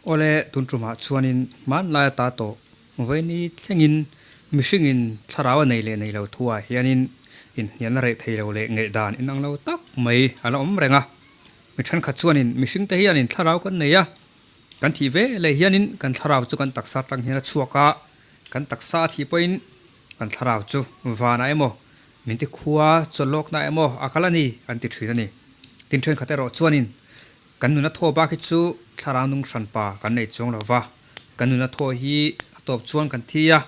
Awle, tun tumah chuanin hmanlai ata tawh vawiini thlengin mihringin thlarau a nei leh nei lo thuah hianin inhnialna reh thei lo leh ngaihdan inang lo tak mai a la awm reng a. Mi thenkhat chuanin mihringte hianin thlarau kan nei a, kan thih ve leh hianin kan thlarau chu kan taksa atang hian a chhuak a, kan taksa a thih pawhin kan thlarau chu vanah emaw min ti khua chawlhlawkna emaw a kal a ni an ti thin a ni. Tin thenkhat erawh chuanin kan nuna thaw bak hi chu thlarau nung hranpa kan nei chuang lo va, kan nuna thaw hi a tawp chuan kan thi a,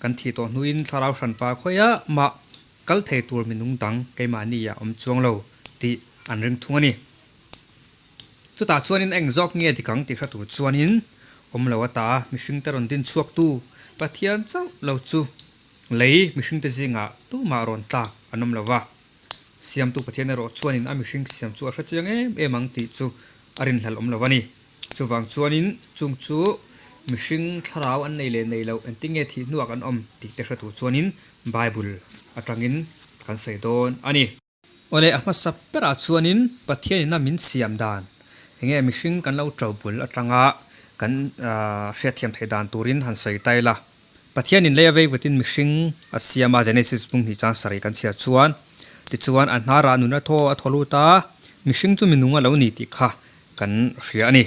kan thih tawh hnuin thlarau hranpa khawiah mah kal thei tur minung dang keimahni ah awm chuang lo tih an ring thung a ni. Chutah chuanin eng zawk nge dik ang tih hre tur chuanin awm lo ata mihringte rawn din chhuaktu Pathian chauh lo chu lei mihringte zingah tumah rawn tlak an awm lo va. Siamtu Pathian erawh chuanin a mihring siam chu a hre chiang em em ang tih chu a rinhlelh awm lo a ni. Chuvang chuanin chung chu mihring thlarau an nei leh nei loh engtin nge thih hnuah kan awm tih te hre tur chuanin Bible atangin kan sawi dawn a ni. Awle, a hmasa berah chuanin Pathianina min siam dan, enge mihring kan lo to bul atanga kan hriatthiam theih dan turin han sawi ta ila. Pathianin lei a vei vutin mihring a siam a, Genesis bung hnih chang sarih kan chhiar chuan, tichuan a hnarah nun a thaw a thaw lut a, mihring chu minung a lo ni tih kha kan hria a ni.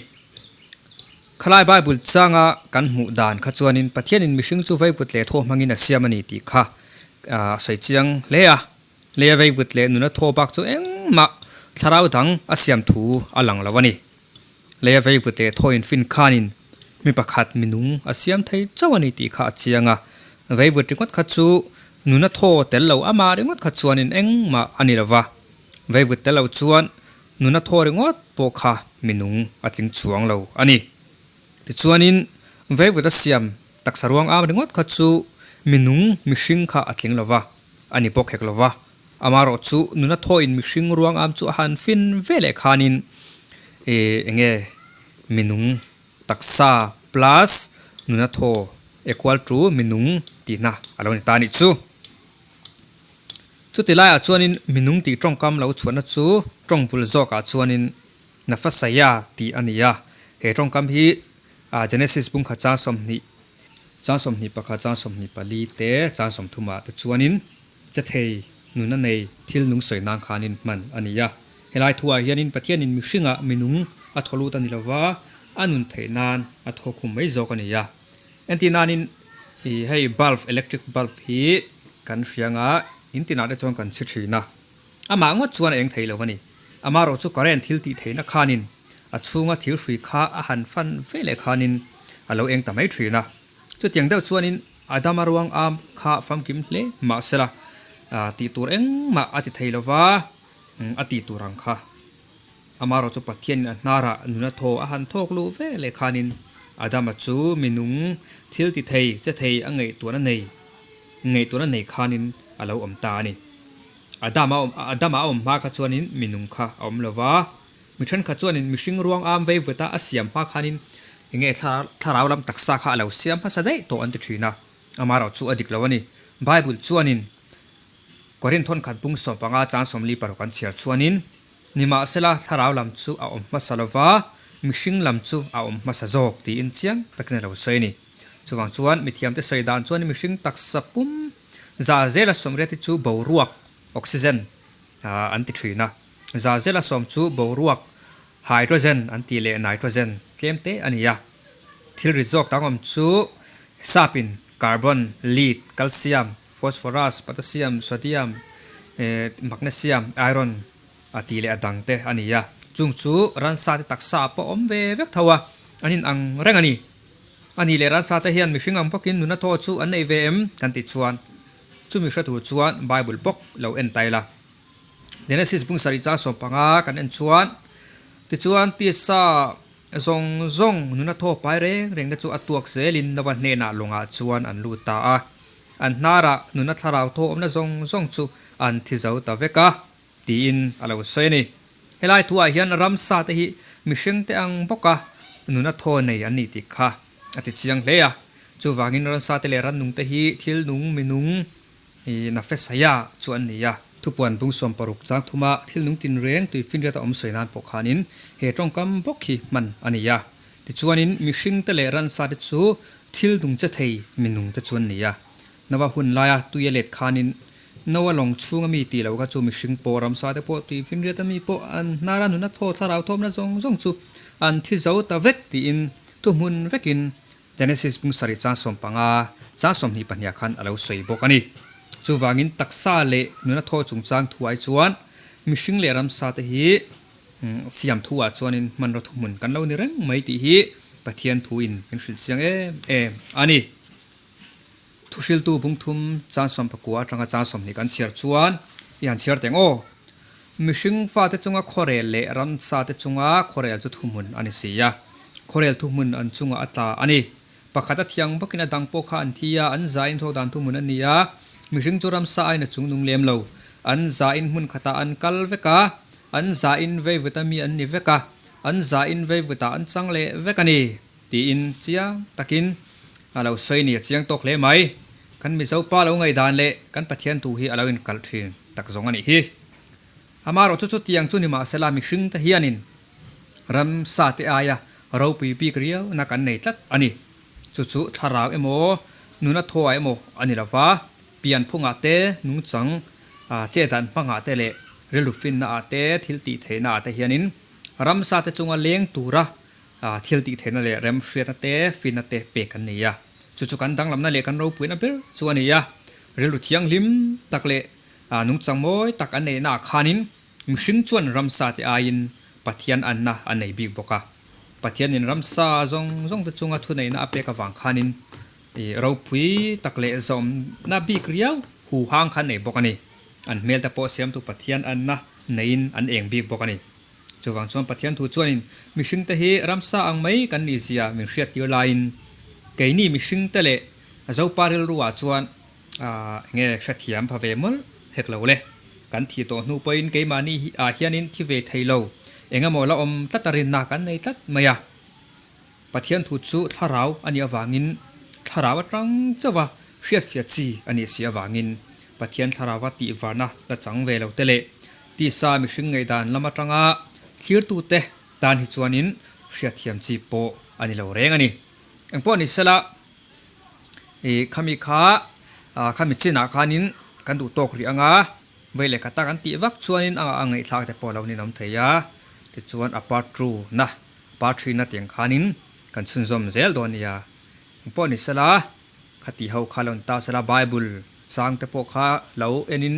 Khalai Bible changa kan hmuh dan kha chuanin Pathianin mihring chu vei vut leh thaw hmangin a siam a ni tih kha a sawi chiang hle a. Lei a vei vut leh nuna thaw bak chu engmah thlarau dang a siam thu a lang lo a ni. Lei a vei vut leh thaw infin khanin mi pakhat minung a siam thei chauh a ni tih kha a chiang a. Vei vut ringawt kha chu nuna thaw tel lo amah ringawt kha chuanin engmah a ni lo va. Vei vut tel lo chuan nuna thaw ringawt pawh kha minung a tling chuang lo a ni. Tichuanin vei vut a siam taksa ruang am ringawt kha chu minung mihring kha a tling lo va. A ni bawk hek lo va, amarawh chu nuna thawhin mihring ruang am chu a han fin ve leh khanin ih eng nge minung taksa plus nuna thaw equal to minung tihna a lo ni ta a nih chu. Chuti laiah chuanin minung tih tawngkam lo chhuahna chu tawng bul zawkah chuanin Nafasaya tih a ni a, he tawngkam hi Genesis bungkhat chang 20 Chang 21, chang 24 te, chang 30 ah te chuanin che thei, nuna nei, thil nung sawi nan khanin hman a ni a. Helai thuah hianin Pathianin mihringah minung a thaw lut a ni lova, a nun theih nan a thaw khum mai zawk a ni a. Entir nanin i hei bulb, electric bulb hi kan hria anga in tinah te chuan kan chhi thin a. Amah ngawt chuan a eng thei lo a ni. Amarawh chu current thil tih theihna khanin a chhunga thil hrui kha a han fan ve leh khanin a lo eng ta mai thin a. Chutiang deuh chuanin Adama ruang am kha famkim hle mahsela tih tur engmah a ti thei lova, a tih tur ang kha. Amarawh chu Pathianin a hnarah nuna thaw a han thawk luh ve leh khanin Adama chu minung thil ti thei, che thei a ngaihtuahna nei, ngaihtuahna nei khanin a lo awm ta a ni. Adama awm Adama a awm hma kha chuanin minung kha a awm lo va, mi thenkhat chuanin mihring ruang am vei vut a a siam hma khanin enge thlarau lam taksa kha a lo siam hmasa daih tawh an ti thin a, amaherawh chu a dik lo a ni. Bible chuanin Korinth thawnkhat bung 15 chang 46 an chhiar chuanin, Nimahsela thlarau lam chu a awm hmasa lo va, mihring lam chu a awm hmasa zawk tiin chiang takin a lo sawi a ni. Chuvang chuan mithiamte sawi dan chuan mihring taksa pum za zela sawmriat hi chu boruak, oxygen, an ti thin a. Za zela sawm chu boruak, hydrogen an tih leh nitrogen tlem te a ni a. Thil rit zawk dang awm chu sapin carbon, lead, calcium, phosphorus, potassium, sodium, magnesium, iron a tih leh a dang te a ni a. Chung chu ransa te taksa ah pawh awm ve vek tho a, an inang reng a ni. A nih leh ransa te hian mihring ang bawkin nuna thaw chu an nei ve em? Kan tih chuan chumi hre tur chuan Bible bawk lo en ta ila. Genesis bung sarih chang 15 kan en chuan, Tichuan tisa zawng zawng nuna thaw pai reng reng te chu a tuak zelin Nova hnenah lawngah chuan an lut ta a. An hnarah nuna thlarau thaw awmna zawng zawng chu an thi zo ta vek a, tiin a lo sawi a ni. Helai thuah hian ramsa te hi mihring te ang bawka nuna thaw nei an ni tih kha a ti chiang hle a. Chuvangin ransa te leh rannung te hi thil nung minung i nafesaya chu an ni a. Thupuan bung 60 chang thuma thil nung tinreng tui finriat a awm sawi nan pawh khanin he tawngkam bawk hi hman a ni a. Tichuanin mihringte leh ransate chu thil nung che thei minungte chu an ni a. Noa hun laia tui a let khanin Noa lawng chhunga mi tih loh kha chu mihring pawh ramsate pawh tui finriata mi pawh an hnara nuna thaw thlarau thawmna zawng zawng chu an thi zo ta vek tiin thuhmun vekin Genesis bung sarih chang 15 chang 22 khan a lo sawi bawk a ni. Chuvangin taksa leh nuna thaw chungchang thuai chuan mihring leh ramsate hi Siam thu ah chuanin hmanraw thuhmun kan lo ni reng mai tih hi Pathian thu in min hrilh chiang em em a ni. Thuhriltu bungthum chang 19 atanga chang 20 kan chhiar chuan i han chhiar teng aw. Mihring fate chunga khuarel leh ramsa te chunga khuarel chu thuhmun a ni si a, khuarel thuhmun an chungah a tla a ni. Pakhat a thiang bawkin a dang pawh kha an thi a, an zain thawk dan thuhmun a ni a, mihring chu ramsa aiin a chungnung lem lo. An zain hmun khatah an kal vek a. An zain veivuta mi an ni vek a, an zain veivutah an chang leh vek a ni, tiin chiang takin a lo sawi ni a chiang tawk hle mai. Kan Mizo pa lo ngaihdan leh kan Pathian thu hi a lo inkalh thin tak zawng a nih hi. Amaherawh chu chutiang chu nimahsela mihringte hianin ramsa te aia ropui bik riauna kan nei tlat a ni. Chu chu thlarau emaw, nuna thaw emaw a ni lova, pianphungah te, nungchang che dan hmangah te leh rilru finna ah te, thil tih theihna ah te hianin ramsa te chunga leng tura thil tih theihna leh remhriatna te, finna te pek an ni a. Chu chu kan danglamna leh kan ropuina ber chu a ni a. Rilru thianghlim tak leh nungchang mawi tak an neihna ah khanin mihring chuan ramsa te aiin Pathian anna a nei bik bawk a. Pathianin ramsa zawng zawng te chunga thuneihna a pek avang khanin ropui tak leh zawmna bik riau hu hang kha an nei bawk a ni. An hmel te pawh siamtu Pathian anna neiin an eng bik bawk a ni. Chuvang chuan Pathian thu chuanin mihring te hi ramsa ang mai kan nih zia min hriat tir laiin keini mihring te leh Zopa rilru ah chuan enge hrethiam pha ve mawlh hek lo le. Kan thih tawh hnu pawhin keimahni ah hianin thi ve thei lo engemaw la awm tlat a rinna kan nei tlat mai a. Pathian thu chu thlarau a nih avangin thlarau atang chauh a hriatfiah chi a nih si avangin Pathian thlarauva tihvarna la chang ve lo te leh tisa mihring ngaihdan lam atanga thlirtute tan hi chuanin hriatthiam chi pawh a ni lo reng a ni. Engpawh ni sela i khami kha khami chinah khanin kan duh tawk rih anga vei leh khat a kan tih vak chuanin a ngaihthlak te pawh a lo ninawm thei a tichuan a part two na part three na tiang khanin kan chhunzawm zel dawn a nia. Engpawh ni sela khati ho kha lo ni ta sela Bible chang te pawh kha lo enin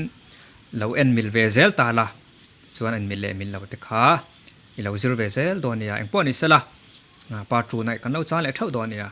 lo en mil ve zel ta la tichuan en mil leh mil lo te kha i lo zir ve zel dawn a nia. Engpawh ni sela part two na kan lo chang leh theuh dawn a nia.